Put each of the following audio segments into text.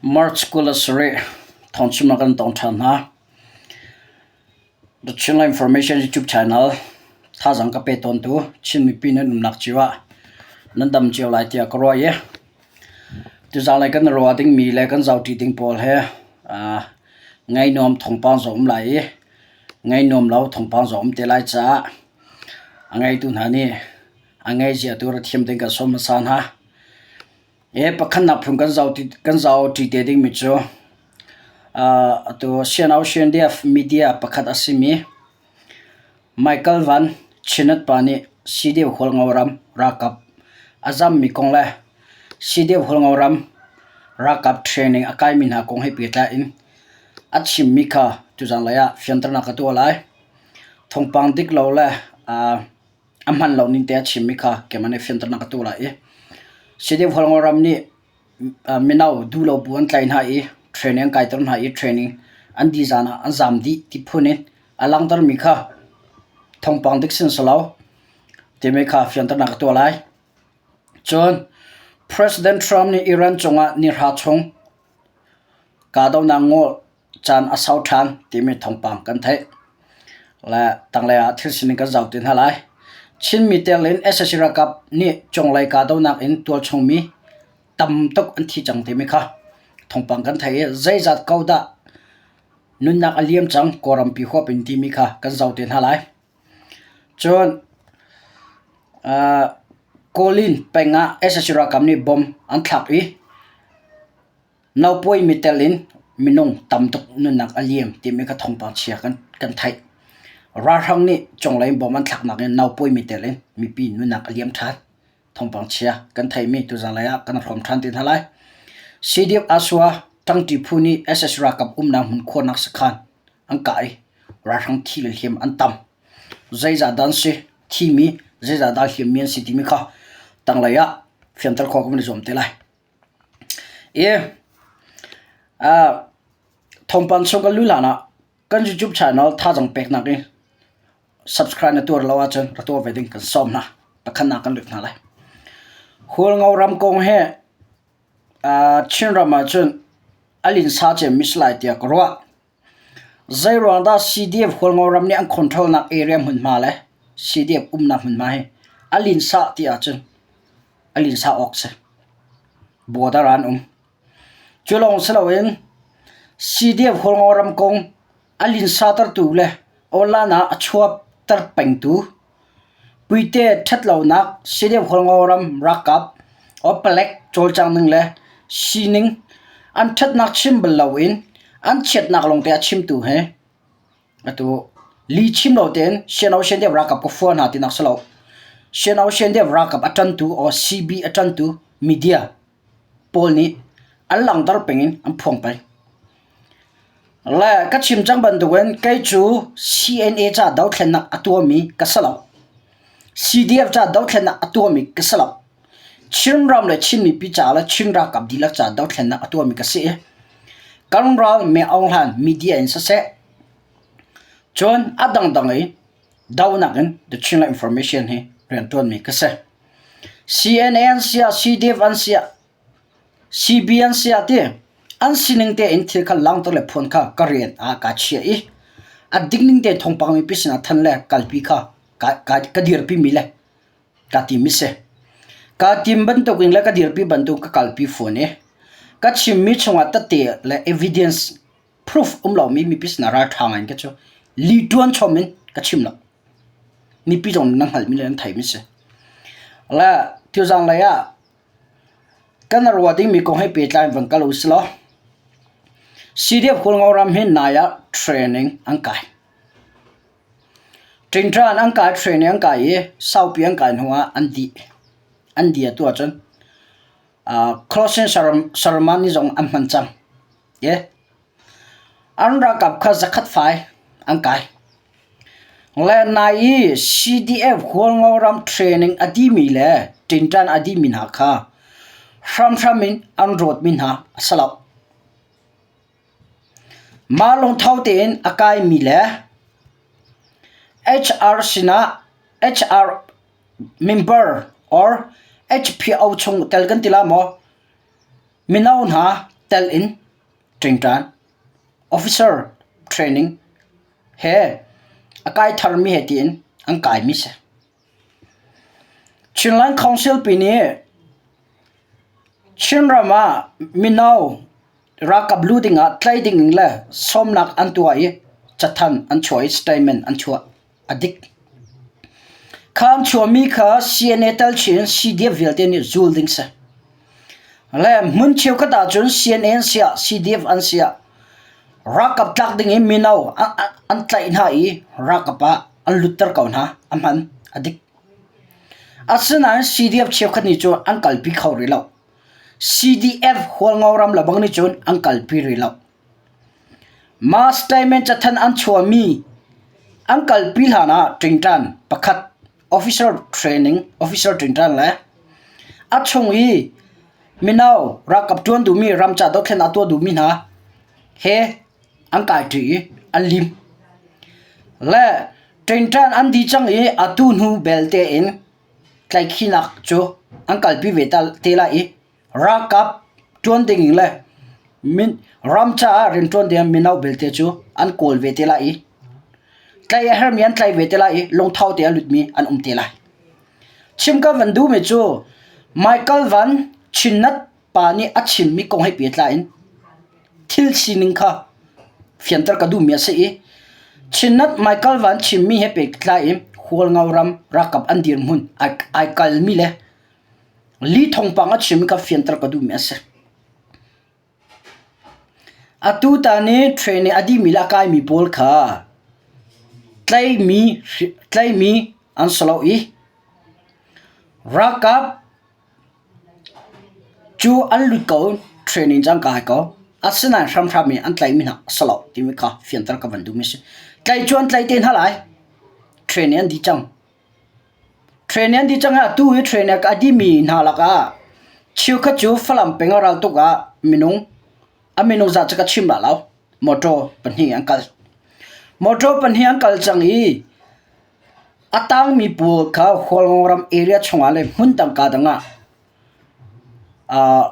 March 27 thawngchim ah kan tong ṭhan hna. The Chinland Information YouTube channel thazaang ka pe tawntu Chin mipi nan umnak cio ah nan dam cio lai tiah ka ruah i tuzaan lei kan ruah dingmi le kan zohṭi ding pawl he ngainuam thawngpang zong um lai i ngainuam lo thawngpang zong um te lai caah a ngeitu hna nih a ngeizia tu ra thiam ding kan sawm hmasa hna. He pakhatnak phun kan zohṭi te dingmi cu atu Sian CNDF media pakhat a simi Michael Van Chinat pa nih CDF Hualngo ram ralkap a zammi kong le CDF Hualngo ram ralkap training a kaimi hna kong he pehtlai in a chimmi kha tuzanlei ah fianternak ka tuah lai. Thawngpang dik lo le a hman lo ning te a chimmi kha keimah nih fianternak ka tuah lai i CDF Hualngo ram nih mino duhlo bu an tlaih hna i training an kaiter hna i training an dih zan ah an zaam dih ti phun in a langhtermi kha thawngpang dik sin si lo timi kha fianternak ka tuah lai. Cun President Trump nih Iran cungah nihra chung kahdohnak ngol caan a sau ṭhan timi thawngpang kan theih. Le tanglei ah thil sining kan zoh ti hna lai. Chinmi tel in sac ralkap nih cunglei kahdohnak in tualchungmi tam tuk an thi cang timi kha thawngpang kan theih i zeizat ko dah nunnak a liam cang Kawlrampi huap in timi kha kan zoh te hna lai. Cun Kawlin peng ah sac ralkap nih bomb an thlak i Naupawi tel in minung tam tuk nunnak a liam timi kha thawngpang chia kan theih. Ralhrang nih cunglei bom an thlaknak in naupawi tel in mipi nunnak a liam ṭhan. Thawngpang chia kan theihmi tuzanlei ah kan hrawm ṭhan te hna lai. CDF Asua ṭangṭi phu nih SS ralkap umnak hmun khuarnak sakhan an kah i ralhrang thi le hliam an tam. Zeizah dah an si? Thimi zeizah dah hliammi an si timi kha tanglei ah fianter khawh kan i zuam te lai. Thawngpang chung kan luh hlan ah kan YouTube channel thazaang peknak i subscribe na tuar lo ahcun ra tuah ve ding kan sawm hna. Pakhatnak kan lut hna lai. Hualngo ram kong hi Chinram ahcun a linsa cemmi si lai tiah ka ruah. Zeiruang dah CDF Hualngo ram nih an control nak area hmunhma le CDF umnak hmunhma hi a linsa ti ahcun a linsa awk si. Border ah an um. Cu lawng si loin CDF Hualngo ram kong a linsa tertu le online ah a chuakter pengtu Puite ṭhatlonak CDF Hualngo ram ralkap or palek cawlcang ning le sining an ṭhatnak chim bal loin an chiatnak lawngte a chimtu hi atu li chim lo tein CNO CNDF ralkap ka fua hna tinak si lo. CNO CNDF ralkap a ṭantu or CB a ṭantu media pawl nih an langhter peng in an phuang peng. Le ka chim cang bantukin kei cu CNA ca dothlennak a tuahmi ka si lo. CDF ca dothlennak a tuahmi ka si lo. Chinram le Chin mipi ca le Chin ralkap dihlak ca dothlennak a tuahmi ka si i kan ral Min Aung Hlaing media in siseh, cun a dangdang i donak in The Chinland Information hi rianṭuanmi ka si. CNA an si ah, CDF an si ah, CB an si ah ti an sining tein thil kha langhter le phuan kha ka rian ah kaa chiah i a dik ning tein thawngpang mipi sinah than le kalpi kha ka dirpimi le kaa tim i si. Kaa tim bantukin le ka dirpi bantuk ka kalpi fawn i ka chimmi chungah tette le evidence proof um lomi mipi sinah ralṭha ngai in ka cu li ṭuan chom in ka chim lo. Mipi zong nan hngalhmi le nan theihmi si. Le tuzang lei ah Kan ruah dingmi kong he pehtlai in van kal u silaw CDF Hualngo ram hi nai ah training an kai. Ṭingṭan an kai, training an kai i saupi an kai hnu ah an dih. An dih atu ahcun closing ceremony zong an hman cang. An ralkap kha zakhat fai an kai. Le nai i CDF Hualngo ram training a dihmi le ṭinṭan a dihmi hna kha hramhram in an rawtmi hna a si lo. Mah lungtho tein a kaimi le HR sinah HR member or HPO chung tel kan ti la maw mino hna. tel in ṭingṭan officer training he a kai tharmi he tiin an kaimi si. Chinland Council pi nih Chinram ah mino ralkap lu dingah tlai ding le sawmnak an tuah i cathanh an chuah i statement an chuah. A dik. Kha an chuahmi kha CNA tal chin in CDF vialte nih zul ding si. Le hmun cheukhat ahcun CNA an siah CDF an siah ralkap tlak ding in mino an tlaih hna i ralkap ah an lutter ko hna. A hman. A dik. Asinain CDF cheukhat nih cun an kalpi kho rih lo. CDF Hualngo ram le bang nih cun an kalpi rih lo. Mah statement cathanh an chuahmi an kalpi hlan ah ṭingṭan pakhat officer training officer ṭingṭan le a chung i mino ralkap ṭuan duhmi ramca dothlennak tuah duhmi hna he an kaiṭi i an lim. Le ṭingṭan an dih cang i atu hnu belte in tlaihkhihnak cu an kalpi ve te lai i Ralkap ṭuan ding le ram caah rianṭuan ding mino belte cu an kawl ve te lai i tlaih a herhmi an tlaih ve te lai i lungtho te a lutmi an um te lai. Chim ka van duhmi cu Michael Van Chinnat pa nih a chimmi kong he pehtlai in thil sining kha fianter ka duhmi a si i Chinnat Michael Van chimmi he pehtlai in Hualngo ram ralkap an dirhmun ai kalmi le Li thawngpang a chim i ka fianter ka duhmi a si. Atutan i training a dihmi le a kaimi pawl kha tlaihmi, tlaihmi an si lo i ralkap cu an lut ko, training cu an kai ko. Asinain hramhram in an tlaihmi hna a si lo timi kha fianter ka van duhmi a si. Tlaih cu an tlaih te hna lai. Training an dih cang. Training an dih cang i atu hi training a dihmi hna lakah cheukhat cu Falam peng ah raltuk ah minung a minung zat cu ka chim la lo. Motor pahnih an kal. Motor pahnih an kal cang i a tangmi pawl kha Hualngo ram area chungah le hmun dang ka dang ah uh,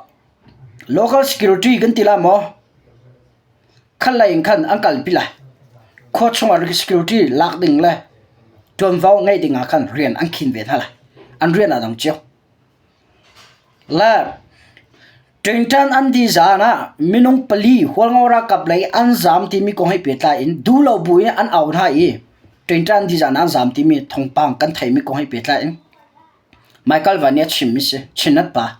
local security kan ti la maw? Khat lei in khan an kalpi lai. Khua chungah security lak ding le ṭuanvo ngeih ding ah khan rian an khin ve hna lai. An rian aa dang cio. Le ṭingṭan an dih zaan ah minung pali Hualngo ralkap lei an zaam timi kong he pehtlai in duhlo bu in an au hna i ṭingṭan dih zaan ah an zaam timi thawngpang kan theihmi kong he pehtlai in Michael Van nih a chimmi si. Chinat pa.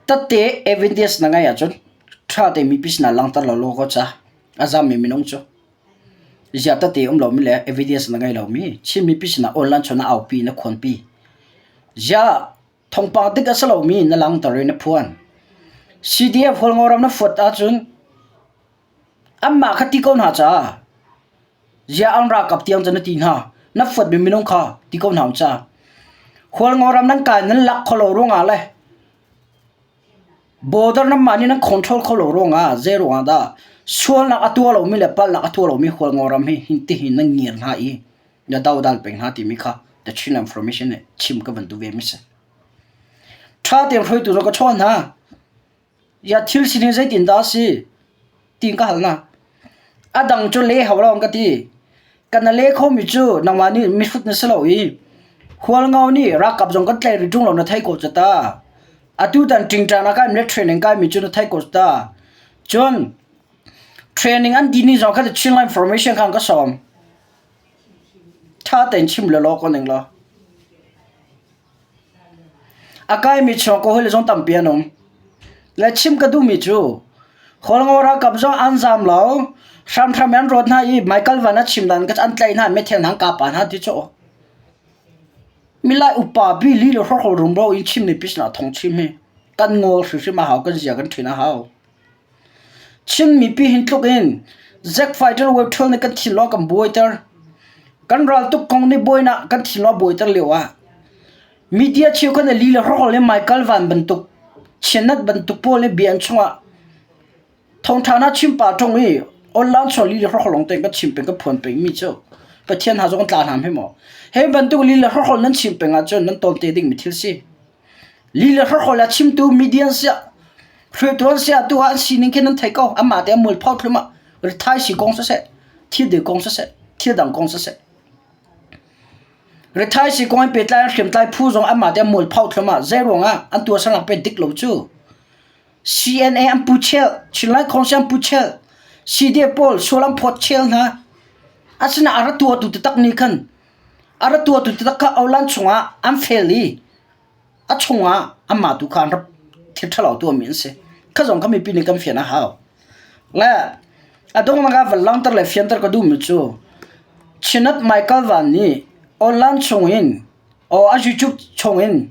Tatte evidence na ngeih ahcun ṭha tein mipi sinah langhter law law ko ca. A zammi minung cu. Ziah tete um lomi le evidence na ngei lomi Chin mipi sinah online chon na aupi na khuanpi. Ziah thawngpang dik a si lomi na langhter i na phuan. CDF Hualngo ram na fuat ahcun anmah kha ti ko hna ca. Ziah an ralkap tiang cu na ti hna? Na fuatmi minung kha ti ko hna u ca. Hualngo ram nan kai nan lak khawh lo ruangah le border nanmah nih nan control kho lo ruangah zei ruangah dah sualnak a tuah lomi le palhnak a tuah lomi Hualngo ram hi hintihin nan ngiar hna i na dodal peng hna timi kha The Chin Information nih chim ka van duh ve mi si. Ṭha tein hruaitu zong ka chawn hna. Ya thil sining zeitindah a si tiin ka hal hna. A dang cu le hau lo an ka ti. Kan na le khomi cu nangmah nih mihrut na si lo i Hualngo nih ralkap zong kan tlaih rih ṭung lo na thei ko cu ta. Atu tan ṭingṭan ah kai mi le training kai mi cu na thei ko cu ta. Cun training an dih ni zong kha Chinland Information khan ka sawm. Ṭha tein chim lelaw ko ning law. A kaimi chung ka hawile zong tampi an um. Le chim ka duhmi cu Hualngo ralkap zong an zaam lo. Hramhram in an rawt hna i Michael Van a chim dan an tlaih hna methel hna an kapa hna ti cu. Milai upa bi li le hrokhol rumro in chim mi pisna thong chim hi kan ngol hrimhrim a hau kan zia kan ṭhin a hau. Chin mipi hin tluk in Zack Fighter web ṭhol nih kan thinlung a kan buaiter. Kan raltuk kong nih buainak kan thinlung a buaiter lio ah media cheukhat nih li le hrokhol nih Michael Van bantuk chianat bantuk pawl nih bia an chungah thawngṭha hna chim pah ṭung i online chung li le hrokhol lawng tein kan chim peng kan phuan peng mi cu Pathian hna zong tla hna hme maw. Hi bantuk li le hrokhol nan chim peng ahcun nan tawn te dingmi thil si. Li le hrokhol a chimtu media siah. Hruaitu an si ah tu ah an sining khi nan thei ko. Amah te an mualpho thlum ah rithaisi kong siseh, thil dil kong siseh, thil dang kong siseh. Rithaisi kong in pehtlai an hriamtlai phu zong anmah te an mualpho thlum ah zeiruang ah an tuahsernak pe dik lo cu. CNA an pu chel, Chinlai Council an pu chel, CDF pawl sual an phawt chel hna. Asinain a ra tuahtu taktak nih khan a ra tuahtu taktak kha Oland chungah an fel i a chungah anmah tu kha an rak thil ṭhalo tuahmi an si. Kha zong kha mipi nih kan fian a hau. Le a donghnak ah van langhter le fianter ka duhmi cu Chinat Michael Van nih online chungin or a YouTube chungin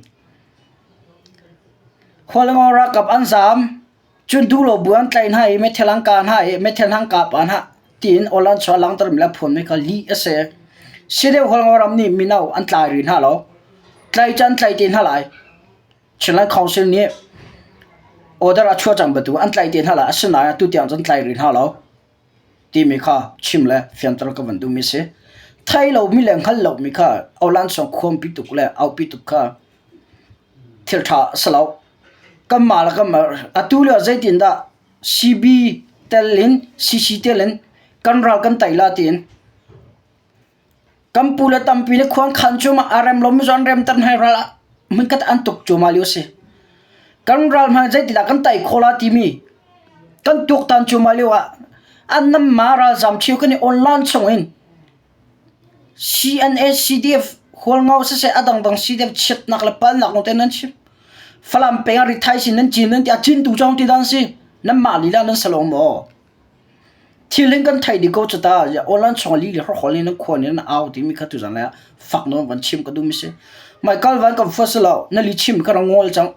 Khualngo ralkap an zaam Cun duhlo bu an tlaih hna i meithal an kah hna i meithal an kah pah hna tiin awlan chuah langhtermi le phuanmi kha lih a si. Sideu Hualngo nih mino an tlai rih hna lo. Tlai cu an tlaih te hna lai. Chinland Council nih order a chuah cang bantuk an tlaih te hna lai. Asinain atu tiang cun tlai rih hna lo timi kha chim le fianter ka van duhmi a si. Thei lomi le hngal lomi kha awlan chung khuampi tuk le aupi tuk kha thil ṭha a si lo. Kanmah le kanmah atu lio zeitindah CB tel in CC tel in kan ral kan tei la tiin kan pu le tampi nih khua an khan cuahmah a rem lomi zong an remter hna i ral ah hmunkhat an tuk cuahmah lio a si. Kan ral hmanh zeitindah kan tei khawh la timi kan tuaktan cuahmah lio ah an namma ralzam ṭhio kan i online chungin CNA, CDF, Hualngo siseh a dangdang CDF chiatnak le palnak lawngte nan chim. Falam peng ah rithai sin nan cin nan ti a cintu cawng ti dan si. Nanmah lila nan si lo maw? Thil hin kan theih dih ko cu ta. Online chung li le hrawkhol in nan khua nih nan au timi kha tuzan lai ah fak nawn van chim ka duhmi si. Mai kal van kan fuat si lo. Na li chim ka ra ngol cang.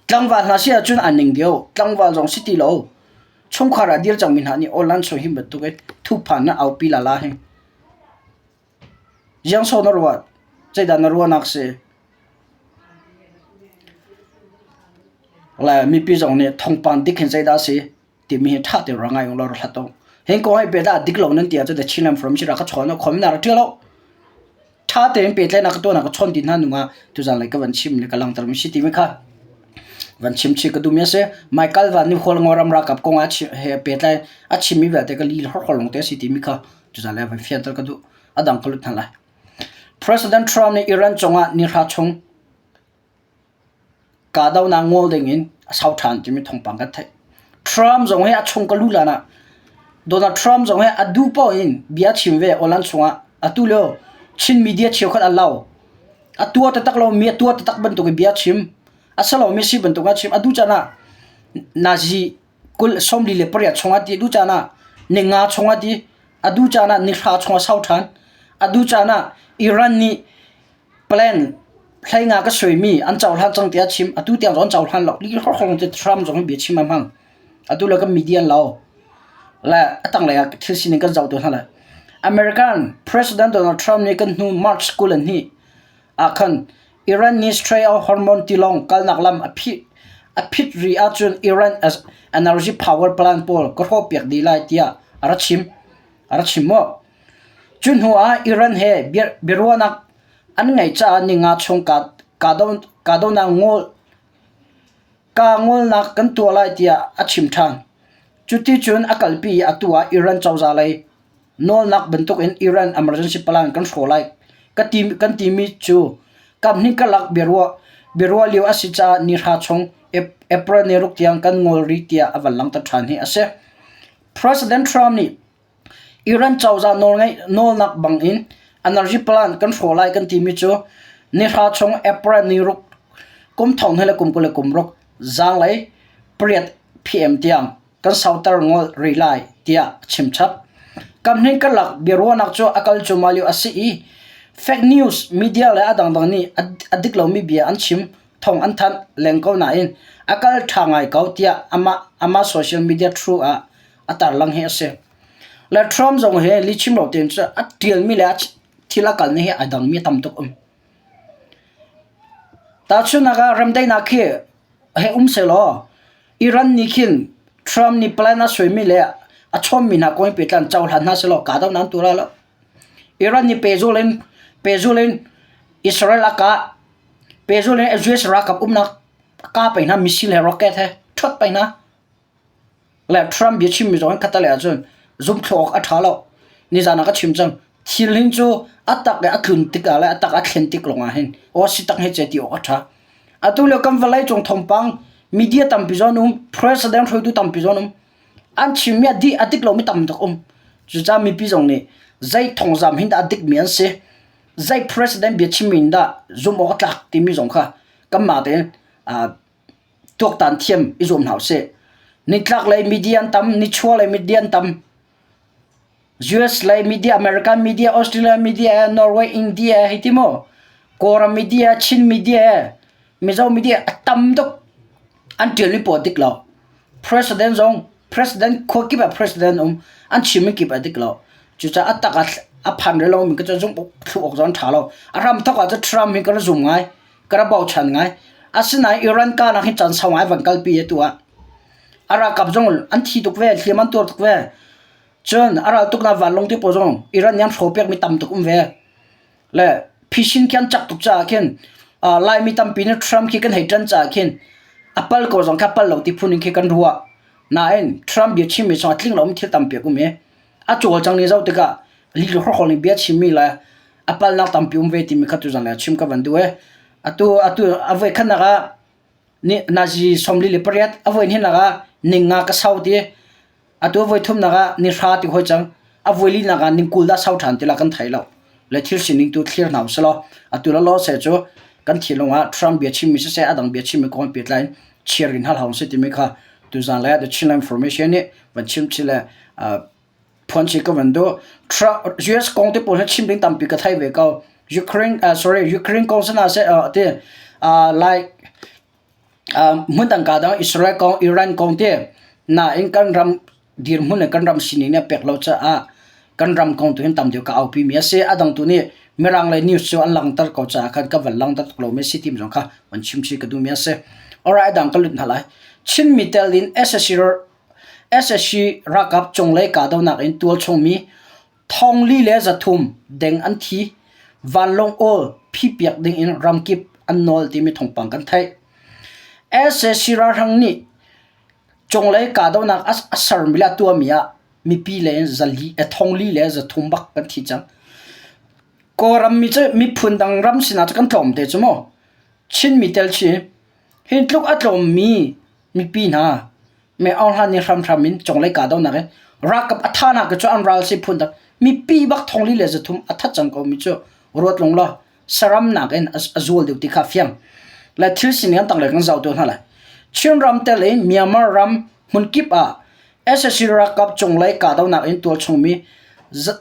Tlangval hna si ahcun an ning deuh. Tlangval zong si ti lo. Chungkhar ah dir cangmi hna nih awlan chung hi bantuk in thuphan na aupi lala hi. Ziangso na ruat? Zeidah na ruahnak si? Le mipi zong nih thawngpang dik hin zeidah si timi hi ṭha tein ra ngai ung law ra hlat u. Hin kong hi bia dik lo nan ti ahcun The Chinland Forum si ra ka chawn khom na ra ṭial lo. Ṭha tein pehtlaihnak ka tuahnak ka chawn ti hna nung ah tuzan lei ka van chim le ka langhter mi si timi kha van chim chih ka duhmi a si. Michael Van nih Hualngo ram ralkap kong ah he pehtlai a chimmi vialte ka li horhor lawng te a si timi kha tuzan lei van fianter ka duh. A dang ka lut hna lai. President Trump nih Iran cungah nihra chung Kahdohnak ngol dingin a sau ṭhan timi thawngpang kan theih. Trump zong hi a chung ka lu lan ah Donald Trump zong hi a duh paoh in bia chim ve awlan chungah atu lio Chin media cheukhat an lau. A tuah taktak lomi a tuah taktak bantuk in bia chim. A si lomi si bantuk a chim. A duh caan ah nazi kul 48 chungah ti a duh caan ah ninga chungah ti a duh caan ah nihra chungah sau ṭhan. A duh caan ah Iran nih Plan hleinga ka suaimi an cohlan cang tiah a chim. Atu tiang zong an cohlan lo. Li hrawkhrang cu Trump zong hi bia chim a hmang. Atu le kan media an lo. Le a tanglei ah thil sining kan zoh tu hna lai. American President Donald Trump nih kan hnu March 22 ah khan Iran nih Strait of Hormuz tilawng kalnak lam a phit a phit ri ahcun Iran as energy power plant pawl ka hrawhpiak dih lai tiah a ra chim. A ra chim maw? Cu hnu ah Iran he biaruahnak an ngeih caah ninga chung kahdohnak ngolnak kan tuah lai tiah a chim ṭhan. Cuticun a kalpi i atu ah Iran cozah lei nawlnak bantukin Iran emergency plan kan hrawh lai kan timi cu kaphnih karlak biaruah lio a si caah nihra chung April ni ruk tiang kan ngol rih tiah a van langhter ṭhan hi a si. President Trump nih Iran cozah nawlnak bangin energy plant kan hrawh lai kan timi cu nihra chung April ni ruk kum thong hnih le kum 26 zaanglei pariat PM tiang kan sauter ngol rih lai tiah a chim chap. Kamhnih karlak biaruahnak cu a kal cuahmah lio a si i fake news media le a dangdang nih a dik lomi bia an chim thawng an thanh leng ko nain a kal ṭha ngai ko tiah amah amah social media through ah a tarlang hi a si. Le Trump zong hi lihchim lo tein cu a ṭialmi le thil a kalning hi a dangmi a tam tuk um. Tahchunhnak ah remdaihnak khi he um sehlaw Iran nih khin Trump nih plan a suaimi le a chawnmi hna kong hi pehtlan cohlan hna sehlaw kahdohnak an tuah lai lo. Iran nih pehzul in pehzul in Israel a kah pehzul in US ralkap umnak. Ka pei hna missile he rocket he ṭhuat pei hna. Le Trump biachimmi zong hi khatalei ahcun zumhthlu awk a ṭha lo. Nizan ah ka chim cang. Thil hin cu a tak i a tlun tikah le a tak a thlen tik lawngah hin aw si tak he ce ti awk a ṭha. Atu lio kan vawlei cung thawngpang media tampi zawn um, president hruaitu tampi zawn um. An chimmi a dih a dik lomi tam tuk um. Cucaah mipi zong nih zei thawngzam hin dah a dikmi an si, zei president biachimmi in dah zumh awk a tlak timi zong kha kanmah tein tuaktan thiam i zuam hna usih. Nitlaklei media an tam, nichuahlei media an tam. US lei media, American media, Australia media, Norway, India hei ti mu. Kawlram media, Chin media, Mizo media a tam tuk. An ṭialmi pawl dik lo. President zong president khua kip ah president um an chimmi kip a dik lo. Cucaah a tak ah a phan rih lomi ka cu zumh thlu awk zong an ṭha lo. A hramthawk ah cun Trump hi ka ra zum ngai. Ka ra bochan ngai. Asinain Iran kahnak hi caan sau ngai van kalpi i atu ah a ralkap zong an thi tuk ve, hliam an tuar tuk ve. Cun a ral tuknak vanlawng te pawl zong Iran nih an hrawh piakmi tam tuk um ve. Le phisin khi an cak tuk caah khin Laimi tampi nih Trump khi kan hei ṭan caah khin a pal ko zong kha pal lo ti phun in khi kan ruah. Nain Trump bia chimmi chung a tling lomi thil tampi a um i a cawlcang ni zoh tikah lih hrawkhrol nih bia chimmi le a palnak tampi um ve timi kha tuzan le chim ka van duh i atu atu a voi khatnak ah ni nazi 48 a voi hnihnak ah ninga ka sau ti Atu voi thumnak ah ni hra ti hoi cang. A voi linak ah ning 20 dah sau ṭhan ti la kan thei lo. Le thil sining tu thlir hna usih Atu la law se cu kan thinlung ah Trump bia chimmi siseh a dang bia chimmi kong pehtlai in chiar in hal hau si timi kha tuzan le The Chinland Information nih van chim chi le phuan chi ka van duh. Trump US kong te pawl hi chim ding tampi ka thei ve ko. Ukraine sorry Ukraine kong sana se ti like Hmun dang ka dang Israel kong, Iran kong te nain kan ram dirhmun le kan ram sining nih a pek lo caah kan ram kong tu hin tam deuh ka aupi mi a si. A dang tu nih Mirang le news cu an langhter ko caah khan ka van langhter tuk lomi a si timi zong kha van chim chih ka duhmi a si. Alright, a dang ka lut hna lai. Chinmi tel in SSC SSC ralkap cunglei kahdohnak in tualchung mi Thongli le 300 deng an thi. Vanlawng awl phipiak dingin ramkip an nawl timi thawngpang kan theih. Sac ralhrang nih cunglei kahdohnak a sermi le a tuahmi ah mipi lei in zali, thongli le 300 bak kan thi cang. Kawlram mi cu miphun dang ram sinah cu kan tlawm te cu mu. Chinmi tel chi hi tluk a tlawmmi mipi hna Me Aung Hlan nih hramhram in cunglei kahdohnak in ralkap a thahnak cu an ral si phun tak mipi bak thongli le 300 a that cang ko mi cu ruat lung law saram nakin a zual deuh ti kha fiang. Le thil sining an tanglei kan zoh tu hna lai. Chinram tel in Myanmar ram hmunkip ah sac ralkap cunglei kahdohnak in tualchung mi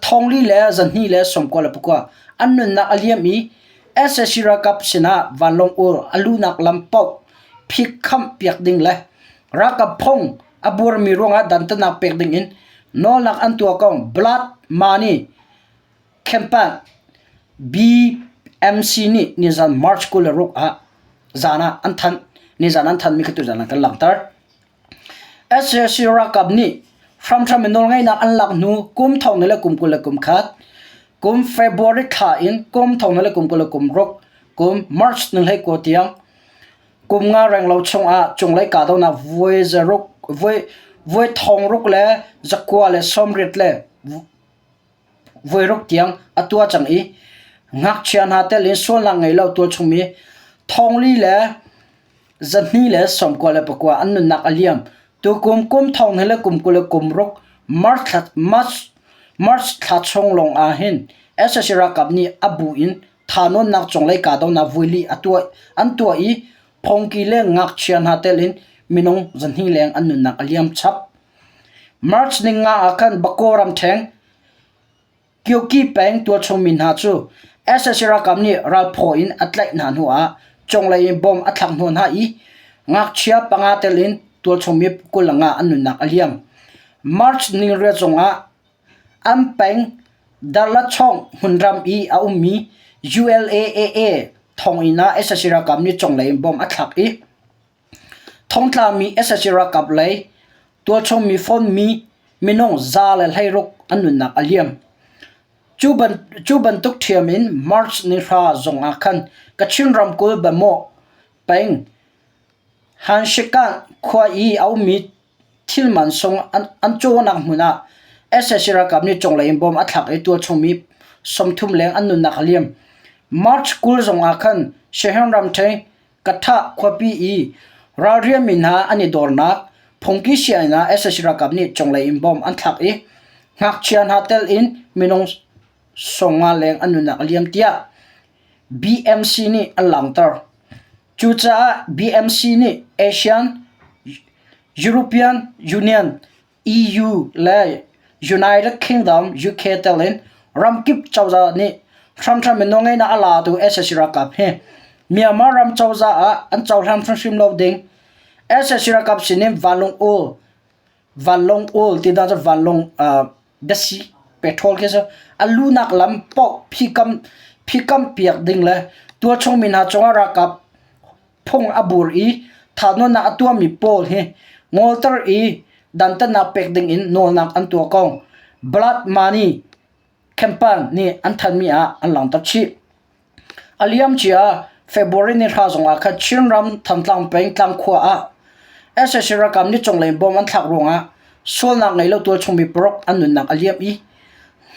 thongli le 229 an nunnak a liam i sac ralkap sinah vanlawng ur a luhnak lam paoh phikkham piak ding le Ralkap phung a buarmi ruangah dantatnak pek dingin nawlnak an tuah kong Blood Money Campaign BMC nih nizan March 26 ah zan ah an thanh. Nizan an thanhmi kha tuzan ah kan langhter. Sac ralkap nih hramhram in nawlngeihnak an lak hnu kum thong le kum 21 kum February thla in kum thong le kum 26 kum March ni 29 tiang Kum nga renglo chungah cunglei kahdohnak voi zaruk voi voi thongruk le zakua le sawmriat le voiruk tiang a tuah cang i ngakchia hna tel in sualnak ngei lo tualchungmi thongli le zahnih le 99 an nunnak a liam. Tukum kum thong le kum 26 March thla March March thla chung lawng ah hin sac ralkap nih a bu in thahnawnnak cunglei kahdohnak vuili a tuah an tuah i phongki le ngakchia hna tel in minung 200 leng an nunnak a liam chap. March ninga ah khan Bako ramṭheng Kyoki peng tualchung mi hna cu sac ralkap nih ralphaw in a tlaih hna hnu ah cunglei in bomb a thlak hnawh hna i ngakchia panga tel in tualchung mi 25 an nunnak a liam. March ningriat zongah An peng Darlachawng hmunram i a ummi ULAAA thonginn ah sac ralkap nih cunglei in bomb a thlak i thongtlami sac ralkap lei tualchungmi fonmi minung 116 an nunnak a liam. Cu bantuk ṭhiam in March ni hra zong ah khan Kachin ramkulh Bamaw peng. Hanshikan khua i a ummi thil mansung an cawnak hmun ah sac ralkap nih cunglei in bom a thlak i tualchung mi 30 leng an nunnak a liam. March 20 zong ah khan Shehin ramṭhen Katha khuapi i ralrianmi hna an i dawrnak phungki sianginn ah sac ralkap nih cunglei in bom an thlak i ngakchia hna tel in minung 50 leng an nunnak a liam tiah BMC nih an langhter. Cucaah BMC nih ASEAN, European Union, EU le United Kingdom (UK) tel in ramkip cozah nih hramhram in nawlngeihnak a latu sac ralkap hi Myanmar ram cozah ah an cohlan hrimhrim lo ding. Sac ralkap sin in vanlawng ul, vanlawng ul ti dah cu vanlawng biasi petrol khi cu a luhnak lam paoh phikam phikam piak ding le tualchung mi hna cungah ralkap phung a bur i thahnawnnak a tuahmi pawl hi ngolter i dantatnak pek dingin nawlnak an tuah ko. Blood Money campaign nih an thanhmi ah an langhter chih. A liamcia February ni hra zongah khan Chinram Thantlang peng Tlangkhua ah sac ralkap nih cunglei bom an thlak ruangah sualnak ngei lo tualchung mi paruk an nunnak a liam i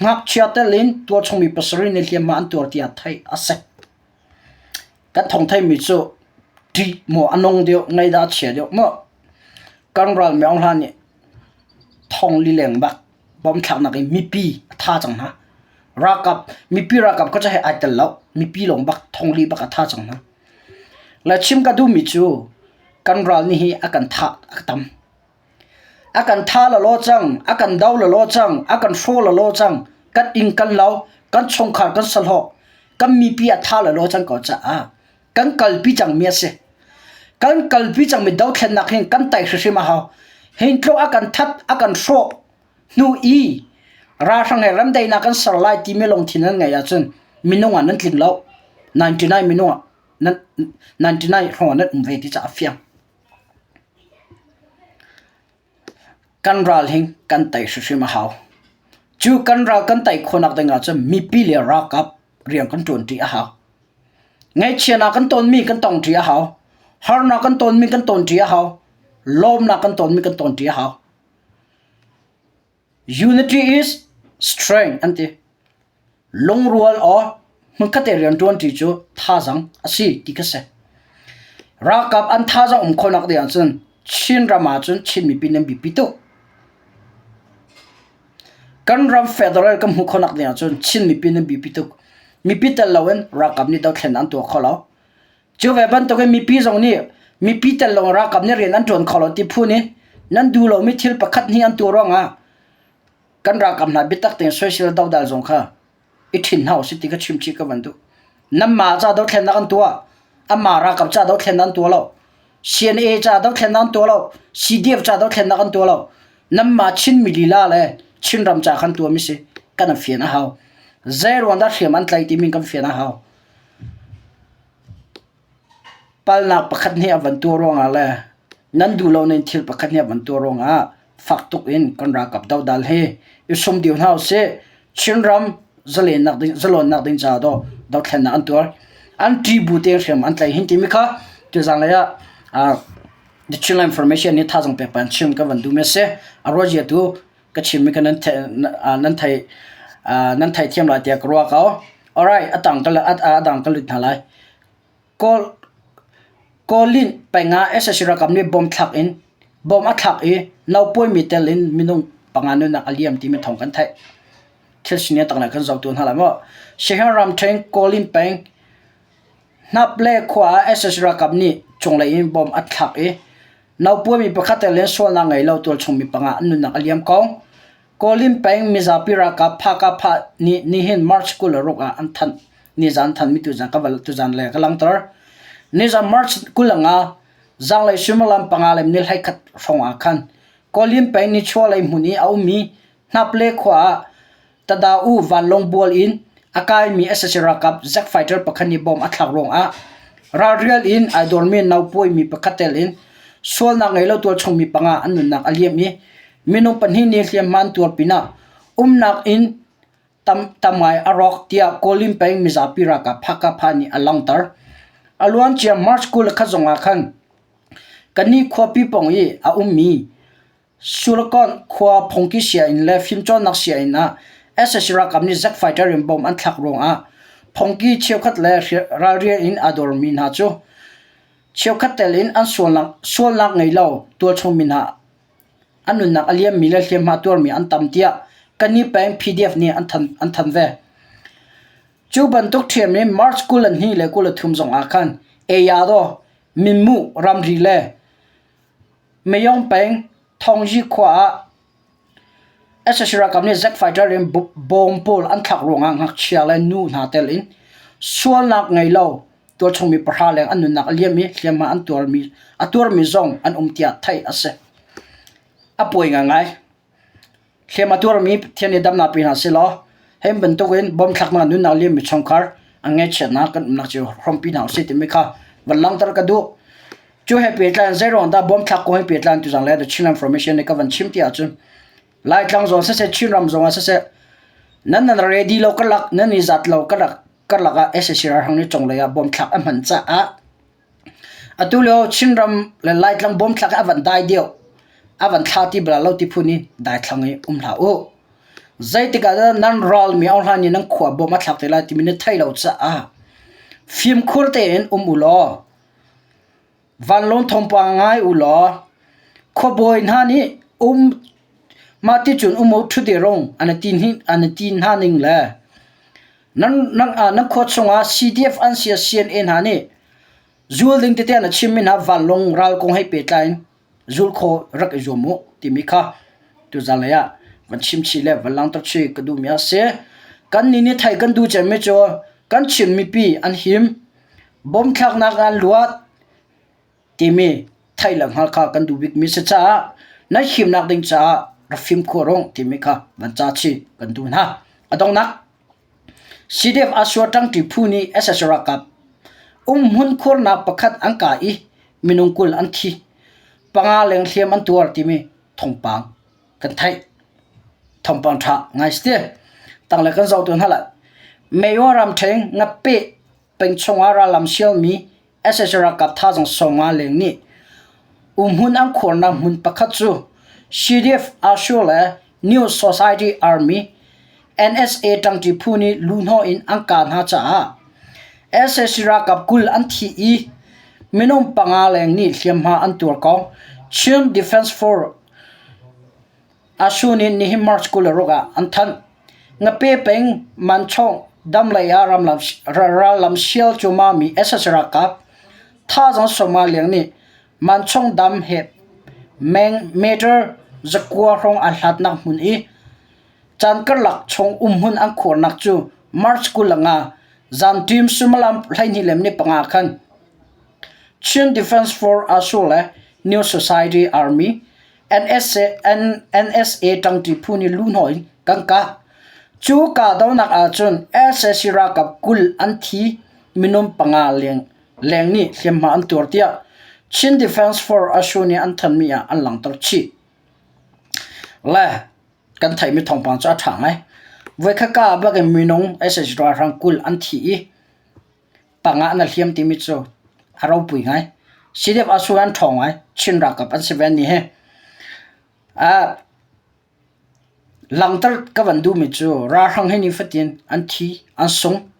ngakchia tel in tualchung mi pasarih nih hliamhma an tuar tiah theih a si. Kan thawng theimi cu ṭih maw a nung deuh, ngaihdah a chia deuh maw? Kan ral Maung Hla nih thong lileng bak bomthlaknak in mipi a tha cang hna. Ralkap, mipi ralkap kha cu hei ai tel lo. Mipi lawng bak thong li bak a tha cang hna. Le chim ka duhmi cu kan ral nih hi a kan thah a tam. A kan tha lawlaw cang, a kan do lawlaw cang, a kan hraw lawlaw cang, kan inn kan lo, kan chungkhar kan sahlawh, kan mipi a tha lawlaw cang ko caah kan kalpi cangmi a si. Kan kalpi cangmi dothlennak hin kan tai hrimhrim a hau. Hin tluk a kan that, a kan hrawh hnu i ralhrang he remdaihnak kan ser lai timi lungthin nan ngeih ahcun minung ah nan tling lo. 99 minung ah nan 99 hrawng ah nan um ve ti caah a fiang. Kan ral hi kan tei hrimhrim a hau. Cu kan ral kan tei khawhnak ding ahcun mipi le ralkap rian kan ṭuanṭi a hau. Ngaihchiatnak kan tonmi kan tongṭi a hau. Harnak kan tonmi kan tonṭi a hau. Lawmnak kan tonmi kan tonṭi a hau. Unity is strength an ti. Lungrual aw hmunkhat te rianṭuanṭi cu thazaang a si ti kha si. Ralkap an thazaang um khawhnak ding ahcun Chin ram ahcun Chin mipi nan biapi tuk. Kan ram federal kan hmuh khawhnak ding ahcun Chin mipi nan biapi tuk. Mipi tel loin ralkap nih dothlennak an tuah kho lo. Cu ve bantukin mipi zong nih mipi tel lo ralkap nih rian an ṭuan kho lo ti phu nih nan duh lomi thil pakhat hnih an tuah ruangah kan ralkap hna biatak tein soisel dodal zong kha i ṭhin hna usih ti kha chimchih ka van duh. Nanmah ca dothlennak an tuah, anmah ralkap ca dothlennak an tuah lo, CNA ca dothlennak an tuah lo, CDF ca dothlennak an tuah lo. Nanmah Chinmi lila le Chinram ca khan tuahmi si kan fian a hau. Zei ruang dah hriam an tlaih timi kan fian a hau. Palnak pakhat nih a van tuah ruangah le nan duh lo ning thil pakhat nih a van tuah ruangah fak tuk in kan ralkap dodal hi i sum dih hna usih. Chinram zalennak ding, zalawnnak ding caah dawh dothlennak an tuar. An ṭih bu tein hriam an tlaih hin timi kha tuzanglei ah The Chinland Information nih thazaang pek pan chim ka van duhmi a si. A ruahzia tu ka chimmi kha nan nan thei nan theithiam lai tiah ka ruah ko. Alright, a tang ka a dang ka lut hna lai. Kawl Kawlin peng ah sac ralkap nih bomb thlak in bomb a thlak i naupawimi tel in minung panga nunnak a liam timi thawng kan theih. Thil sining tak kan zoh tu hna lai maw? Siaherh ramṭhen Kawlin peng Hnaple khua ah sac ralkap nih cunglei in bomb a thlak i naupawimi pakhat tel in sualnak ngei lo tualchung mi panga an nunnak a liam ko. Kawlin peng mizapi ralkap Phakapha nih nihin March 26 ah an thanh. Nizan thanmi tuzan ka val tuzan le ka langhter. Nizan March 25 zanglei suimilam panga le minute 11 hrawng ah khan Kawlin peng nichuahlei hmun i a ummi Hnaple khua ah Tada-u vanlawng bual in a kaimi sac ralkap jet fighter pakhat nih bomb a thlak ruangah ralrial in ai dawrmi naupawimi pakhat tel in sualnak ngei lo tualchung mi panga an nunnak a liam i minung pahnih nih hliamhma an tuar pinah umnak inn tam, tam ngai a rawk tiah Kawlin peng mizapi ralkap Phakapha nih a langhter. A luancia March 21 zongah khan. Kannih khuapi pawng i a ummi Sulakawn khua phungki sianginn le fimcawnnak sianginn ah sac ralkap nih jet fighter in bomb an thlak ruangah phungki cheukhat le ralrian in aa dormi hna cu cheukhat tel in an sualnak ngei lo tualchung mi hna an nunnak a liammi le hliamhma tuarmi an tam tiah Kani peng PDF nih an thanh ve. Cu bantuk ṭhiam in March 22 le 23 zong ah khan Ayadaw, Minmu ramri le Mayong peng Thongyi khua ah sac ralkap nih jet fighter in bawm pawl an thlak ruangah ngakchia le nu hna tel in sualnak ngei lo tualchung mi pahra leng an nunnak a liam i hliamhma an tuarmi a tuarmi zong an um tiah theih a si. A puai ngaingai. Hliam a tuarmi Pathian nih damnak pe hna sehlaw hi bantukin bawmthlaknak nunnak liammi chungkhar an ngaihchiatnak kan umnak cio hrawmpi hna usih timi kha van langhter ka duh. Cu he pehtlai in zeiruang dah bawmthlak kong he pehtlai in tuzang le The Chinland Formation nih ka van chim ti ahcun Laitlang zong siseh Chinram zong ah siseh nan nan ready lo karlak nan i zat lo karlak karlak ah sac ralhrang nih conglei ah bawmthlak a hman caah Atu lio Chinram le Laitlang bawmthlak hi a van dai deuh. A van thla ti bal lo ti phun in daithlang i um hlah u. Zeitik ah dah nan ral mi Aung Hlan nih nan khua bawm a thlak te lai timi na theih lo caah fimkhur tein um u law vanlawng thawngpang ngai u law khuabawi hna nih um mah ti cun um u ṭhut i rung an ti an ti hna ning le Nan, nan, ah, nan khua chungah CDF an si CNA hna nih zul ding tete an chimmi hna vanlawng ral kong hei pehtlai in zul kho rak i zuam u timi kha tuzan lei ah van chim chih le van langhter chih ka duhmi a si. Kan nih nih theih kan duh cemmi cu kan Chin mipi an him, bom thlaknak an luat timi theih le hngalh kha kan duh bikmi si caah nan himnak ding caah rak fimkhur u timi kha van ca chih kan duh hna. A donghnak CDF Asua ṭangṭi phu nih sac ralkap umhmun khuarnak pakhat an kah i minung 20 an thi. Panga leng hliam an tuar timi thawngpang kan theih. Thawngpang ṭha ngai si ti. Tanglei kan zoh tu hna lai. Mayor ramṭheng Ngape peng chungah rallam sialmi Sac ralkap thazaang 50 leng nih umhmun an khuarnak hmun pakhat cu CDF Asho le New Society Army NSA ṭangṭi phu nih luhhnawh in an kah hna caah sac ralkap 20 an thi i minung panga leng nih hliamhma an tuar kong Chin Defense Force Ashu nih nihin March 26 ah an thanh. Ngape peng Manchong dam lei ah rallam sial cumami sac ralkap thazaang sawma leng nih Manchong dam he meter 9 hrawng aa hlatnak hmun i caan karlak chung umhmun an khuarnak cu March 25 zanṭim suimilam 12:05 khan Chin Defense Force Ashu le New Society Army NSA ṭangṭi phu nih luhhnawh in kan kah. Cu kahdohnak ahcun sac ralkap 20 an thi, minung panga leng nih hliamhma an tuar tiah Chin Defense Force Ashu nih an thanhmi ah an langhter chih. Le kan theihmi thawngpang cu a ṭha ngai. Voikhat ka ah bakin minung sac ralhrang 20 an thi i panga na hliam timi cu a ropui ngai. CDF asu an ṭhawng ngai. Chin ralkap an si ve ni hi. Ah langter ka van duhmi cu ralhrang hi nifatin an thi, an sung,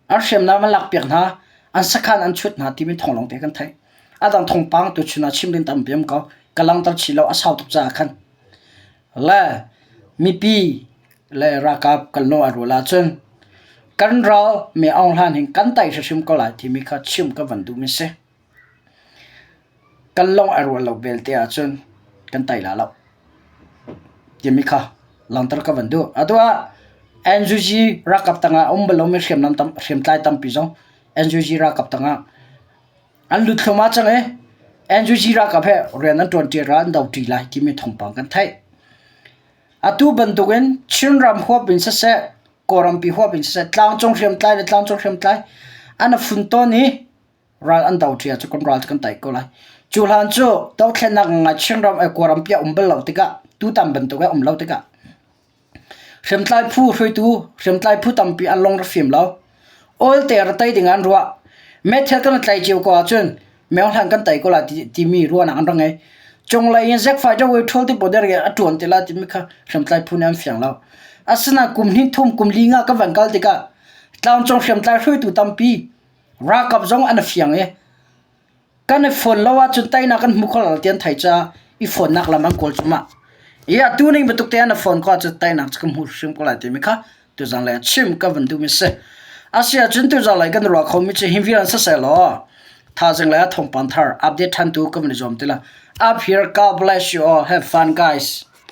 an hriamnam an lakpiak hna, an sakhan an chut hna timi thawng lawngte kan theih. A dang thawngpang tuchun ah chim ding tampi um ko. Ka langter chih lo a sau tuk caah khan. Le mipi le ralkap kan lung a rual ahcun kan ral mi Aung Hlan hin kan tai hrimhrim ko lai timi kha chim ka van duhmi si. Kan lung a rual lo belte ahcun kan tai la lo timi kha langhter ka van duh. Atu ah NUG ralkap tangah um bal lomi hriamnam tam hriamtlai tampi zong NUG ralkap tangah an lut thluahmah cang i NUG ralkap he rian an ṭuanṭi ral an doṭi lai timi thawngpang kan theih. Atu bantukin Chinram huap in siseh, Kawlrampi huap in siseh, tlangcung hriamtlai le tlangcung hriamtlai an i funtawn i ral an doṭi ahcun kan ral cu kan tei ko lai. Cu hlan cu dothlennak ngai Chinram le Kawlrampi a um bal lo tikah tutan bantuk a um lo tikah hriamtlai phu hruaitu hriamtlai phu tampi an lung ra fim lo. Oil te ra tei ding ah an ruah. Meithal kan i tlai cio ko ahcun. Myohlan kan tei ko lai timi ruahnak an rak ngei. Cunglei in Zack Fighter wei ṭhawl ti pawl a ṭuan te lai timi kha hriamtlai phu nih an fiang lo. Asinain kum hnih thum kum li nga ka van kal tikah tlangcung hriamtlai hruaitu tampi ralkap zong an i fiang i kan i fon lo ahcun teinak kan hmu kho lo ti an theih caah i fonnak lam an kawl cuahmah. I atu ning bantuk te an i fon ko ahcun teinak cu kan hmu hrim ko lai timi kha tuzan lei ah chim ka van duhmi si. Asiahcun tuzan lei kan ruah khomi cu hi vial siseh law thaizing lei ah thawngpang thar update ṭhan tu ka van i zuam ti la. Up here, God bless you all. Have fun guys.